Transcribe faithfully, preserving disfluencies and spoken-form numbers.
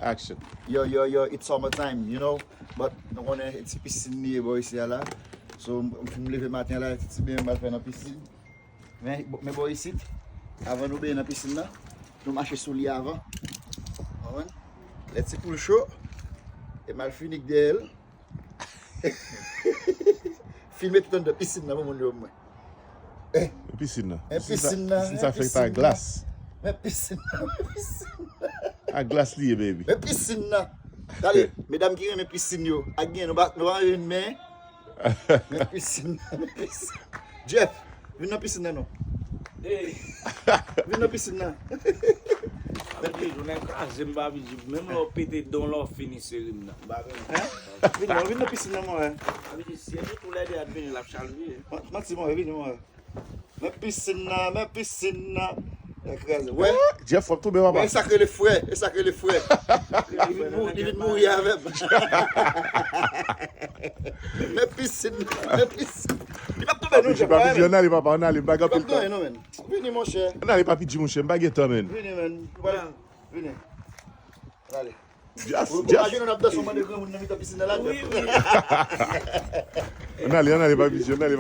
Action. Yo, yo, yo, it's summer time, you know. But nou konnen ti pisin li ye bò isi a la. So, m fin leve maten la, ti ti benyen m al fè nan pisin. Men, men bò isit, avan nou benyen nan pisin nan, nou mache sou li avan. Konprann? Lè ti poul cho, e m al fini k dèyè l. Filme tout anndan pisin nan pou moun yo mwen. Pisin nan. Men pisin nan, Pisin sa fèt pa glas. Men pisin nan, men pisin nan. A glas li ye, baby. Men pisin nan. Gade, medam ki renmen pisin yo. Ak gen nou pa nou pa renmen men. Men pisin nan, men pisin. Jeff, vin nan pisin nan non. Vin nan pisin nan. Papi, jounen kraze m, Papi G. Menm lè w pete don, lè w fini seri m nan. M pa renmen. Vin non, vin nan pisin nan mwen. Papi G, si e nou tou lè de ap vini, l ap chalvye. Manti mwen, vin mwen. Men pisin nan, men pisin nan. Ekraze. Wè? Jeff, w ap tonbe, papa. E sa k rele frè, e sa k rele frè. Li vin mouri, li vin mouri avè m. Men pisin nan, men pisin. Li p ap tonbe non, Jeff. Papi G, ann ale, papa, ann ale, m pa gen Li p anpil ap tonbe tan. Non, men. Vini, monchè. Ann ale, Papi G, monchè, m pa gen tan, men. Vini, men. Vini. Ann ale. Jeff, Ou Jeff. imajine w ap danse yon bande granmoun nan mitan pisin nan la. Wi, wi. Ann ale, ann ale, Papi G, ann ale,